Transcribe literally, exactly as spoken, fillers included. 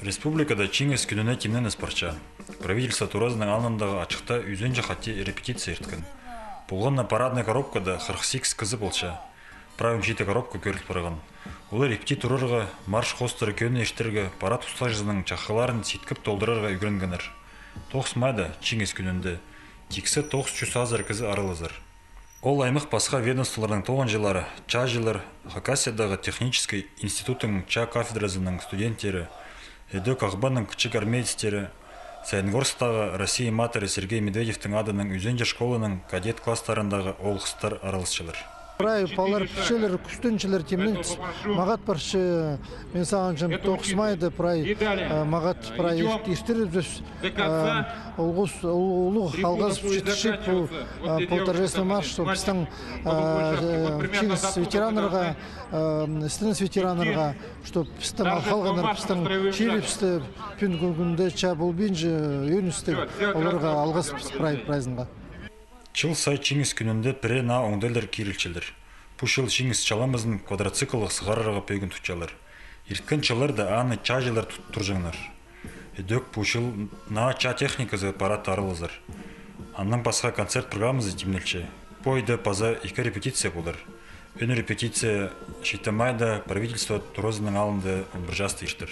Республикада Чиңіс кӱніне тимненіс парча. Правительство туразының алнындағы ачыхта ӱзінҷі хати репетиция ирткен. Полған на парадный коробкада хырых сигіс кізі полча. Прай он читі коробка кӧріл парған. Олар ипти турарға, марш хоостыра кӧні иртерге, парад устағҷызының чаххыларын ситкіп толдырарға ӱгренгеннер. Тоғыс майда, Чиңіс кӱнінде, тиксі тоғыс чӱс азыра кізі аралазар. Ол аймах пасха ведомстволарның тоғынҷылары, чааҷылар, Хакасиядағы технический институттың чаа кафедразының студенттері, Ідӧк Ағбанның кічіг армеецтері, Саяногорсктағы Россия Матері Сергей Медведевтің адынаң ӱзінҷі школаның кадет класстарындағы оолғыстар араласчалар. Прай палалар пілчелер, кӱстенчелер, тимненіс мағат парча. Мин сағынчам, тоғыс майда прай, э, мағат прай ирт-, иртірібіс. Э, улуғ, улуғ алғыс читірче пу, э, пу торжественный марш, что пістің, э, э, Чиңіс ветераннарға, э, істеніс ветераннарға, что пістің ал халғаннар, пістің чирібісте пӱӱнгі кӱнде чаа полбинча, ӧністіг, оларға алғыс прай-, прайзынға. Чыл сай Чиңіс кӱнінде пірее наа оңдайлар кирілчелер. Пу чыл Чиңіс чаламазын квадроциклға сығарарға пӧгін тутчалар. Ирткен чылларда аны чааҷылар тут-, турҷаңнар. Ідӧк пу чыл наа чаа техниказы парадта аралазар. Аннаң пасха концерт программазы тимнелче. Пу айда паза ікі репетиция полар. Ӧӧн репетиция читі майда правительство туразының алнында он пір часта иртер.